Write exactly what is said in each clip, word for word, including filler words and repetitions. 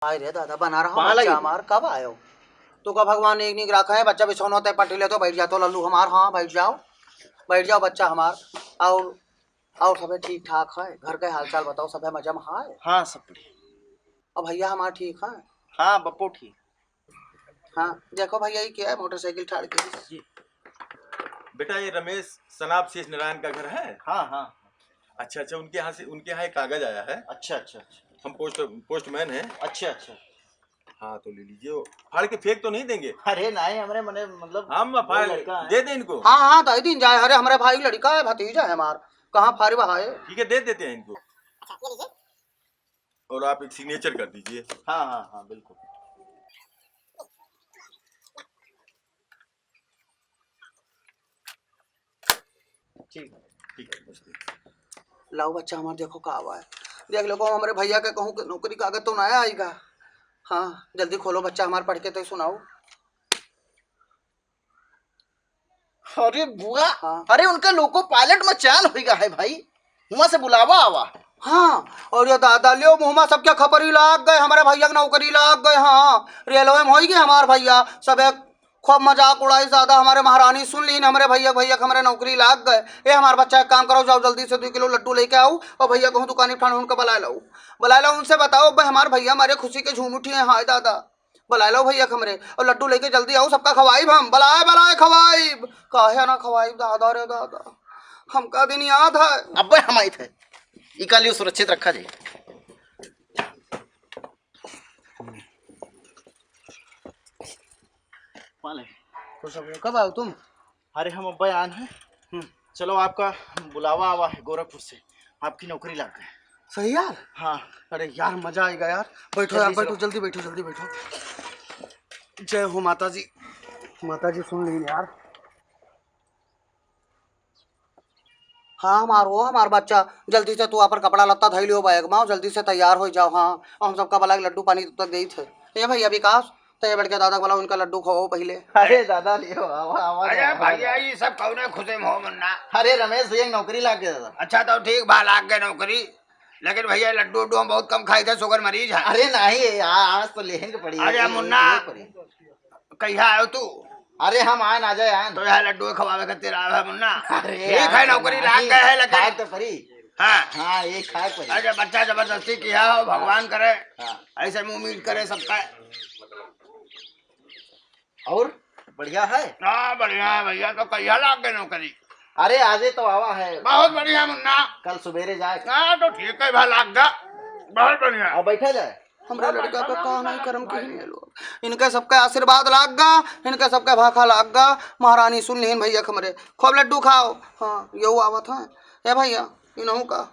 हाय रे दादा, बना रहा पाला बच्चा ही। हमार, कब आयो? तो का भगवान एक नीक रखा है, बच्चा बिछौना ते पटी ले तो बैठ जा तो लल्लू हमार, हाँ बैठ जाओ, बैठ जाओ बच्चा हमार। और, और सबे ठीक ठाक है? घर के हालचाल बताओ, सबे मजा में है? हाँ, सब बढ़िया। और भैया हमार ठीक है? हाँ, बप्पो ठीक। हाँ, देखो भैया, ये क्या है, मोटरसाइकिल ठाड़ के? जी। बेटा, ये रमेश सनाब शेष नारायण का घर है? हाँ, हाँ। अच्छा, अच्छा, उनके यहाँ से, उनके यहाँ एक कागज आया है। अच्छा, अच्छा, अच्छा। हम पोस्ट, पोस्टमैन हैं। अच्छा, अच्छा। हाँ, तो ले लीजिए। वो फाड़ के फेंक तो नहीं देंगे? अरे नहीं, हमरे मने, मतलब, हम वो फाड़ लड़का है। दे दें इनको? हाँ, हाँ, दे दीन जाए। अरे, हमरे भाई लड़का है, भतीजा है हमार। कहाँ फाड़ बहाए? ठीक है, दे देते हैं इनको। अच्छा, ये लीजिए। और आप एक सिग्नेचर कर दीजिए। हाँ, हाँ, हाँ, बिल्कुल। ठीक। ठीक है, बस ठीक। लाओ बच्चा हमार, देखो का आवा है। देख लो, को हमरे भैया के कहूँ के नौकरी कागज तो ना आएगा। हाँ, जल्दी खोलो बच्चा हमार, पढ़ के तो सुनाओ। अरे बुआ, हाँ। अरे उनका लोको पायलट में चयन होइगा है भाई, हुआं से बुलावा आवा। हाँ, और ये दादा लियो मुँह में सबके खपरी लाग गए, हमारे भैया के नौकरी लाग गए। हाँ, रेलवे में होइगे हमार भैया, सब एक खूब मजाक उड़ाई ज्यादा, हमारे महारानी सुन लीन, हमारे भैया, भैया के हमारे नौकरी लाग गए। ए हमार बच्चा, एक काम करो, जाओ जल्दी से दो किलो लड्डू लेके आओ और भैया कहूँ दुकानी ठाणे उनका बुला लाओ, बुला लाओ, उनसे बताओ भाई हमार भैया हमारे खुशी के झूम उठी है। हाय दादा, बलाए लो भैया हमरे, और लड्डू लेके जल्दी आओ, सबका खवाइब हम। बलाए, बलाए खवाइब, काहे ना खवाइब दादा रे दादा, हमका दिन याद है। अब्बे हम आई थे, इका लियो सुरक्षित रखा जाए। पाले। खुश हो गए। कब आओ तुम? अरे हम अब्बे आन है। हम्म। चलो, आपका बुलावा आवा है गोरखपुर से, आपकी नौकरी लाग गए। सही यार? हाँ। अरे यार, मजा आएगा यार। बैठो यार, जल्दी बैठो, चलो। जल्दी बैठो, जल्दी बैठो। जय हो माता जी। माता जी सुन लीन यार। हाँ, हमार हो, हमार बच्चा, जल्दी से तू अपन कपड़ा लत्ता धइ लियो बैग में, जल्दी से तैयार हो जाओ। हाँ, हम सबका बलाए लड्डू पानी तब तक देई थे। ए भैया विकास, तो ये बड़के दादा के बलाओ, उनका लड्डू खवाओ पहिले। अरे दादा, लियो, आवा, आवा, अरे आवा, भैया, आवा। ये सब कौने खुशी में हो मुन्ना? अरे रमेश भैया की नौकरी लाग गए दादा। अच्छा, तो ठीक बा, लाग गए नौकरी, लेकिन भैया लड्डू उड्डू हम बहुत कम खाई थे, शुगर मरीज है। अरे नहीं, आ-, आज तो लेहन के पड़ी, अरे ये, मुन्ना, ये पड़ी। कहिया आयो तू? अरे हम आन, आ जाए आन। तो यहाँ लड्डू खवावे खातिर आवे है मुन्ना। अरे ठीक है, नौकरी लाग गए है, लेकिन खाए तो पड़ी। हाँ। हाँ, ये खाए पड़ी। अरे बच्चा जबरदस्ती किया हो, भगवान करे। हाँ। ऐसे मुंह मीठ करे सबका। और बढ़िया है? हाँ, बढ़िया है भैया, तो कहिया लाग गए नौकरी? अरे, आजे तो आवा है। बहुत बढ़िया मुन्ना। कल सुबेरे जाए। हाँ, तो ठीक है भाई, लाग गया। बहुत बढ़िया। अब बैठा जाए। हमरे लड़का का का नहीं करम के ही लोग। इनके सबका आशीर्वाद लाग गा, इनके सबका भाखा लाग गा। महारानी सुन लिहिन भैया हमरे, खूब लड्डू खाओ। हाँ, यहू आवत है। ए भैया, इनहू का,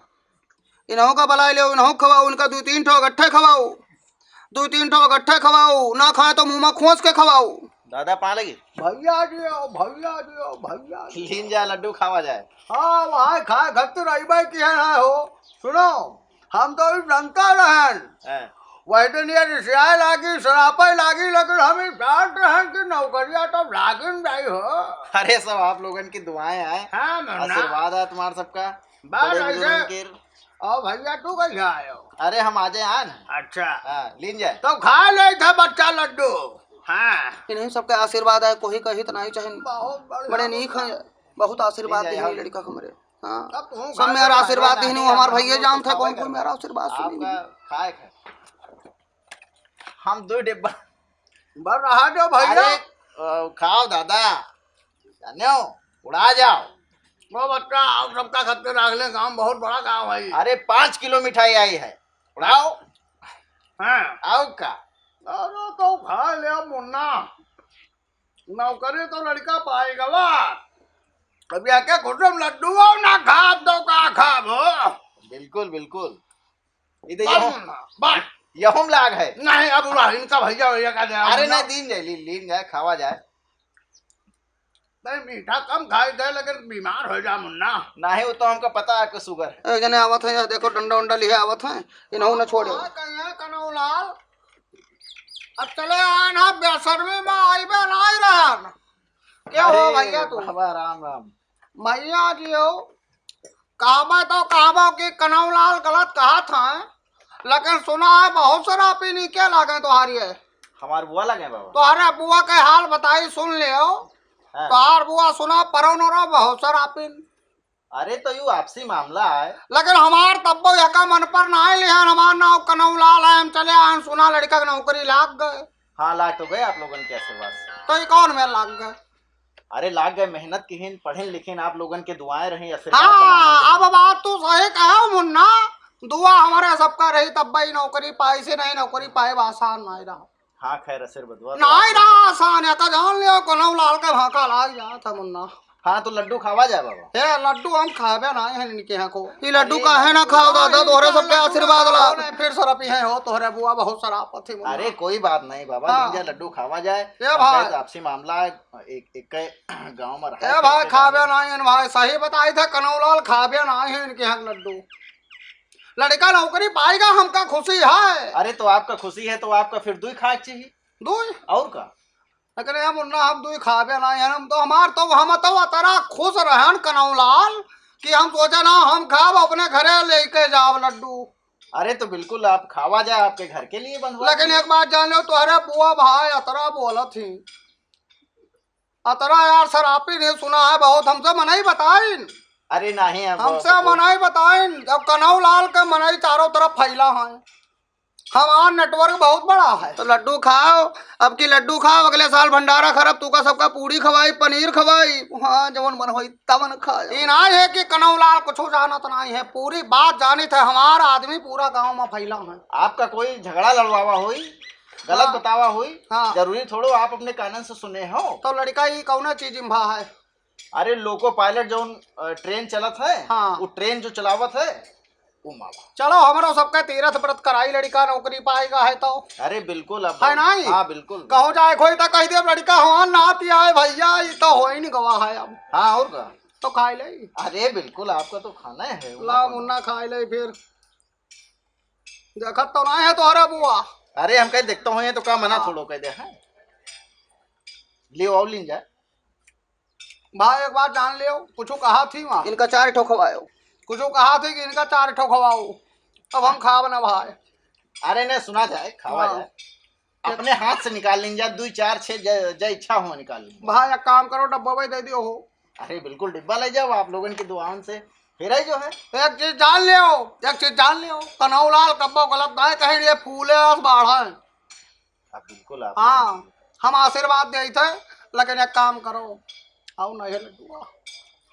इनहू का बलाए लेओ, इनहू खवाओ, इनका दो तीन ठो गट्ठे खवाओ, दो तीन ठो गट्ठे खवाओ, ना खाए तो मुंह में खोंस के खवाओ। दादा पा लगी। भैया जी हो, भैया जी हो, भैया जी। लीन जाए, लड्डू खावा जाए। हाँ, वहाँ खाए खातिर अइबे किहे ना हो। सुनो, हम तो ई जनता रहन। हाँ। वही दिन ये रिसियाए लागी, सरापे लागी, लेकिन हम ई जानत रहन कि नौकरिया तो लागिन जाई हो। अरे, सब आप लोगन की दुआएं आए। हाँ, मुन्ना। आशीर्वाद है तुम्हार सबका। बस बड़े ऐसे। बुजुर्गन के। और भैया, तू कैसे आयो? अरे, हम आजे आन। अच्छा। हाँ, लीन जाए। तो खा ले था बच्चा लड्डू। हाँ। इन्हीं सबके आशीर्वाद है, कोई कही तो नहीं चाहे। बहुत बढ़िया। बड़े नीक हैं, बहुत आशीर्वाद लीन जाए, दिहिन हाँ। लड़का हमरे। हाँ। तब तू सब खा मेरा ले, आशीर्वाद खाना दिहिन, नहीं, हमार हम भैया लोग जानत है, खावे कौन कौन करबो। मेरा आशीर्वाद सुनी। आपका खाए खाए। हम दो डिब्बा। बस रहा दो भैया। अरे, अ, खाओ दादा, जाने हो, उड़ा जाओ। वो बच्चा, आप सबका खातिर रख ले, गांव बहुत बड़ा गांव है। अरे, पाँच किलो मिठाई आई है, उड़ाओ। हाँ। आओ का? अरे, तो खा ले मुन्ना, नौकरी तो लड़का पाएगा बा। अब यह क्या खुशम लड्डू हो ना खाब तो का खाब हो? बिल्कुल, बिल्कुल। इधर बस यहूं, मुन्ना, बस। यहूं लाग है। नहीं, अब उड़ा इनका भैया, भैया का दे, अरे मुन्ना। नहीं, लीन जाए, लीन, लीन जाए, खावा जाए। नहीं, मीठा कम खाई दे, लेकिन बीमार हो जा, मुन्ना। नहीं, वो तो हमका पता है आपको शुगर है। एक जने आवत है, यह देखो, डंडा उंडा लिए आवत है, इन्हों न छोड़ो। आ, कहिए कनौलाल, अब चले आन, बेशर्मी में आइबे नहीं रहन। क्या हो अरे, भैया तू? बाबा राम राम। भैया जी हो, कहबा तो कहबा कि कनौलाल गलत कहत हैं, लेकिन सुना है बहुत शराबी नीके लागे तोहारी है। हमार बुआ लागे बाबा। तोहरे बुआ के हाल बताई सुन लियो। हाँ। तोहार बुआ सुना परो न रहो बहुत शराबी। अरे तो यू आपसी मामला है। लेकिन हमार तब्बो यका मन पर नाहीं लिहन, हमार नाव कनऊ लाल है, हम चले आए, सुना लड़का के नौकरी लाग गए। हाँ, लाग तो गए आप लोगन के आशीर्वाद से। तो ये कौन में लाग गए? अरे लाग गए, मेहनत किहिन, पढ़िन लिखिन, आप लोगन के दुआएं रही, आशीर्वाद हाँ, तमाम। अब बात तू सही कहे मुन्ना, दुआ हमारे सबका रही तब भाई नौकरी पाए, से नहीं नौकरी पाए आसान नहीं रहा। हाँ, खैर आशीर्वाद दुआ तो नाहीं आप लोग रहा आसान, या तो जान लियो कनऊ लाल के भाका लाग जात है मुन्ना। हाँ, तो लड्डू खावा जाए बाबा। ए, लड्डू हम खाबे नाहीं है इनके यहाँ को। ये लड्डू अरे, काहे ना खाओ दादा, तोहरे सबके आशीर्वाद ला। नहीं, फिर शराबी है हो, तोहरे बुआ बहुत शराब पथी मुन्ना। अरे, कोई बात नहीं बाबा, हाँ। लीन जा लड्डू खावा जाए। ए हम भाई। कहे तो आपसी मामला है, एक, एक के गाँव में रहे ए भाई, खाबे नाहीं है भाई, सही बताई थे, कनऊ लाल खाबे नाहीं है इनके यहाँ के लड्डू। लड़का नौकरी पाएगा, हमका खुशी है। अरे, तो आपका खुशी है, तो आपका फिर दुई खाए के चाहिए। दुई? और का? लेकिन ए मुन्ना, हम दुई खाबे नाहीं है, हम तो, हमार तो, हम तो अतरा खुश रहन कनऊ लाल कि हम सोचे ना, हम खाब अपने घरे लेके जाब लड्डू। अरे, तो बिल्कुल आप खावा जाए, आपके घर के लिए बनवा लेकिन दीजिए। एक बात जान लो, तोहरे बुआ भाई अतरा बोलत ही, अतरा यार शराबी नहीं सुना है बहुत, हमसे मनई बताइन। अरे नहीं, अब हमसे मनई बताइन, अब कनऊ लाल के मनई चारों तरफ फैला है, हमार network बहुत बड़ा है। तो लड्डू खाओ, अब की लड्डू खाओ, अगले साल भंडारा करब, तू का सबका पूड़ी खवाई, पनीर खवाई, हाँ, जवन मन होई तवन खाओ। ई ना है कि कनऊ लाल कुछ जानत नहीं है, पूरी बात जानित है, हमार आदमी पूरा गाँव में फैला है। आपका कोई झगड़ा लड़वावा होई, गलत हाँ। बतावा होई, हाँ। जरूरी थोड़ो आप अपने कानन से सुने हो। तो लड़का ई कौना चीज में भा है? अरे लोको पायलट जौन, अ, ट्रेन चलत है, हाँ। वो ट्रेन जो चलावत है, वो मावा। चलो हमरो सबके तीरथ व्रत कराई, लड़का नौकरी पाएगा है तो। अरे बिल्कुल, अब है नाहीं? हाँ, बिल्कुल। कहूँ जाए खोई तो कह दे लड़का हमार नाती आए भैया, ई तो होई नहीं गवा है अब। हाँ, और का? तो खाई ले। अरे बिल्कुल, आपका तो खाना है, वो ला कौन? मुन्ना खाई ले फिर। देखत तो नाहीं है तोहरा बुआ। अरे हम कहीं देखता हूँ, ये तो का मना हाँ। थोड़ो कह दे, हैं? लियो, आओ, लीन जाए। भाई, एक बात जान लियो, कुछ कहा थी वहाँ। इनका चार ठो खवायो। कुछ कहा थी कि इनका चार ठो खवाओ, तब हम खाब ना भाई। अरे, नहीं, सुना जाए, खावा हाँ। जाए। अपने हाथ से निकाल लीन जाए, दुई, चार, छः, जै, जै इच्छा हो, निकाल लीन जाए। भाई, एक काम करो, डब्बा भाई दे दियो हो। अरे, बिल्कुल, डिब्बा ले जाओ, आप लोगन की दुआओं से फिर आई जो है। एक चीज जान लियो, एक चीज जान लियो, कन्हौलाल कब्बो गलत नाहीं कहीं, ये फूले अस बाढ़ है। अब बिल्कुल आप हाँ, लोगन की हम आशीर्वाद देइत है, लेकिन एक काम करो, आओ ना ये लड्डुआ।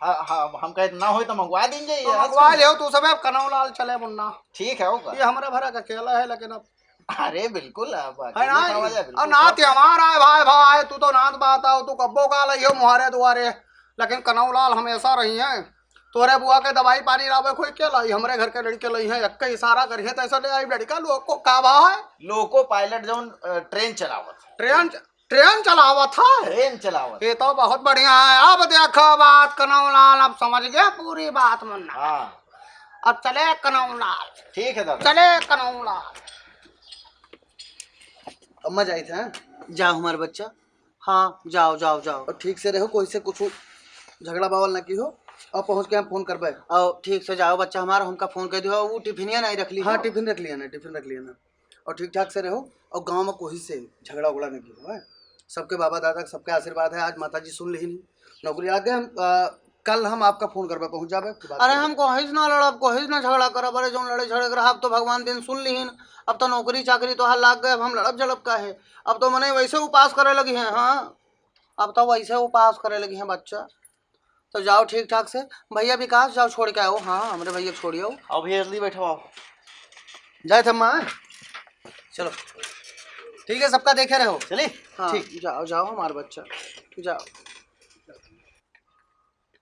हाँ, हाँ, हम कहे ना होई तो मंगवा देंगे ये तो आज मंगवा के। लियो तू सब, अब कन्हौलाल चले मुन्ना। ठीक है, होगा। ये हमारे भरा का अकेला है, लेकिन अब अरे बिल्कुल, अब है अकेले ना? खावा जाए, बिल्कुल और नात खावा जाए। हमारा है भाई, भाई, तू तो नात बात आओ, तू कब्बो का लइहो मुहारे दुआरे, लेकिन कन्हौलाल हमेशा रही है। तोरे बुआ के दवाई पानी लावे कोई के लाई, हमरे घर के लड़के लई हैं, एक इशारा करिए तो ऐसा ले आई लड़का लोको का बा है? लोको पायलट जौन, अ, ट्रेन चलावत है। ट्रेन, ट्रेन चलावत है? ट्रेन चलावत। ये तो बहुत बढ़िया है। अब देखो बात कन्हौलाल, अब समझ गया पूरी बात मुन्ना। हाँ। अब चले कन्हौलाल। ठीक है दादा। चले कन्हौलाल। अम्मा जाइत है। जाओ हमार बच्चा। हाँ, जाओ, जाओ, जाओ। और ठीक से रहो, कोई से कुछ झगड़ा बावल ना की हो। और पहुँच के हम फोन करबे। और ठीक से जाओ बच्चा हमार, हमका फोन कर दियो। वो टिफिनिया नहीं रख ली हाँ, हो। टिफिन रख लिया ना, टिफिन रख लिया ना। और ठीक ठाक से रहो, और गाँव में कोई से झगड़ा उगड़ा नहीं की हो, हैं? सबके बाबा दादा, सबके आशीर्वाद है। आज माता जी सुन ली नहीं, नौकरी आ गए। हम, आ, कल हम आपका फोन करबे, पहुँच जाबे, फिर बात अरे करबे। हम कोहिस ना लड़ब, कोहिस ना झगड़ा करब। अरे जौन लड़े झगड़े के रहा, अब तो भगवान दिन सुन लीन। अब तो नौकरी चाकरी तोहार लाग गए, अब हम लड़ब झड़ब काहे? अब तो मने वैसे उपास करे लगी हैं। हाँ, अब तो वैसे उपास करे लगी हैं बच्चा। तो जाओ ठीक ठाक से। भैया विकास, जाओ छोड़ के आओ। हाँ, हमरे भैया छोड़ आओ। आओ भैया, जल्दी बैठो, आओ। जाए थे माँ। चलो, ठीक है, सबका देखे रहो। चलिए। हाँ, ठीक। जाओ, जाओ हमार बच्चा, जाओ।